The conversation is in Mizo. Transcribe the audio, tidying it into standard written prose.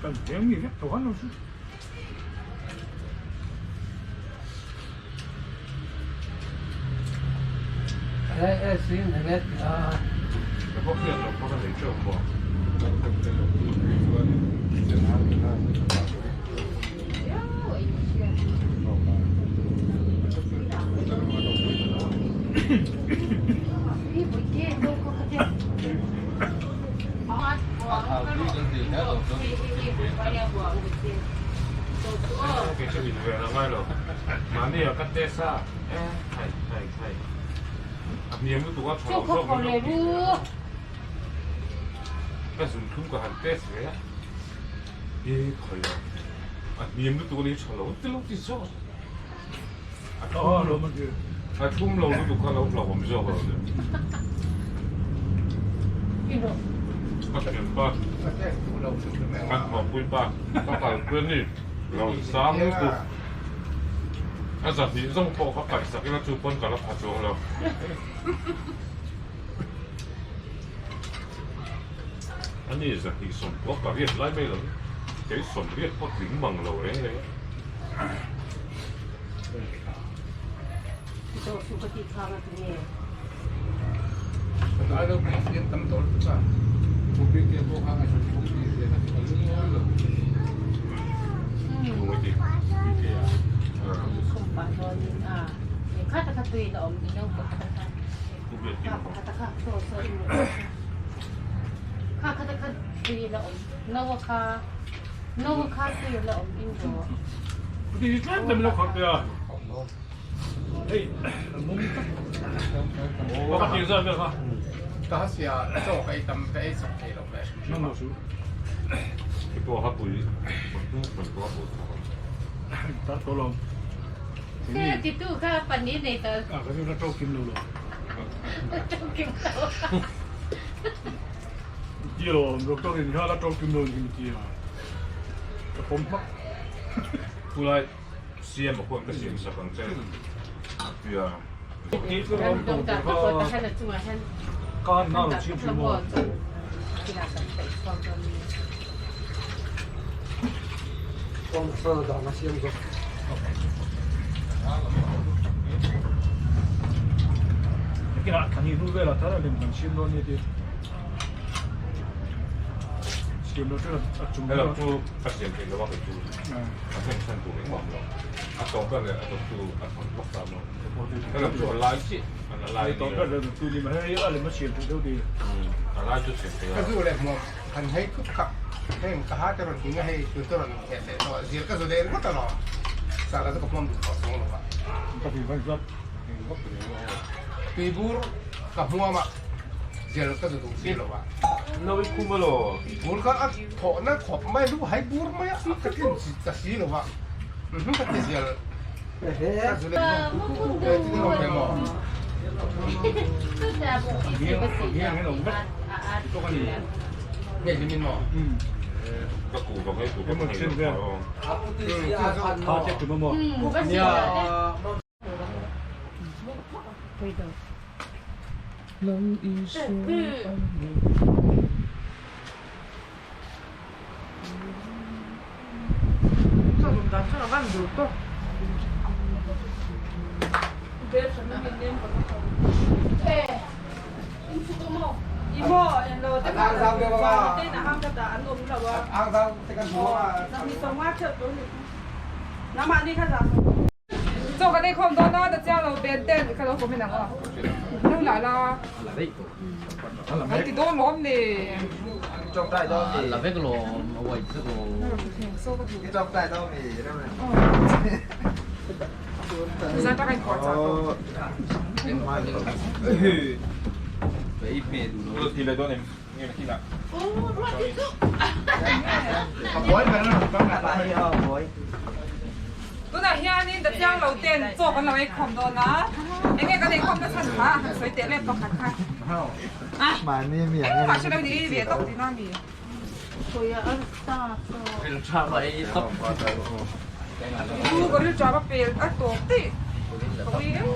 Kan veng mi vek tho han lo chu. A thlum lo lutuk kha lo hlauhawm zawk lo ni. Ka thianpa, kan thawhpuipa, ka kalpui a ni, lo sang lutuk. A zahnih zawng pawh ka paih sak ila chu pawn ka la pha chuang lo. A ni zahnih sawmpua pariat lai mai lo ni, kei sawmriat pawh tling mang lo reng reng a. Khulai siam a khuan ka siam sak ang che tia. Hello chu ka siam thei lo a kei chu a then chhan tur engmah awm lo a tawp ber leh a tawp chu a thawn vak ta maw hello chu a lai chiah a lai a lai chu siam thei a. Nau i khum alaw? Bur kha a thawhna khawp mai lu hai bur mai a ka tlin ta si lo va ka ti zial ka zu leh nge himin maw Ka ku vang ei tu ka thei lo. Chaw kan ei khawm dawn a, ta chiang lo Ben ten ka lo comment ang aw. Lo la la. An ti dawn lawm ni. La vek lawm, a white vek lawm. Zan tak in khawh chak tawh. Ti leh dawn em? Nge nakin ah. Tunah hianin ta chiang lo ten chaw kan lo ei khawm dawn a, enge kan ei khawm na chhan kha han sawi teh leh pakhat kha. Engmah hre lo ni ve tawk tihna a mi. Chu ka ril ṭap a pel a tawp daih ka ui em.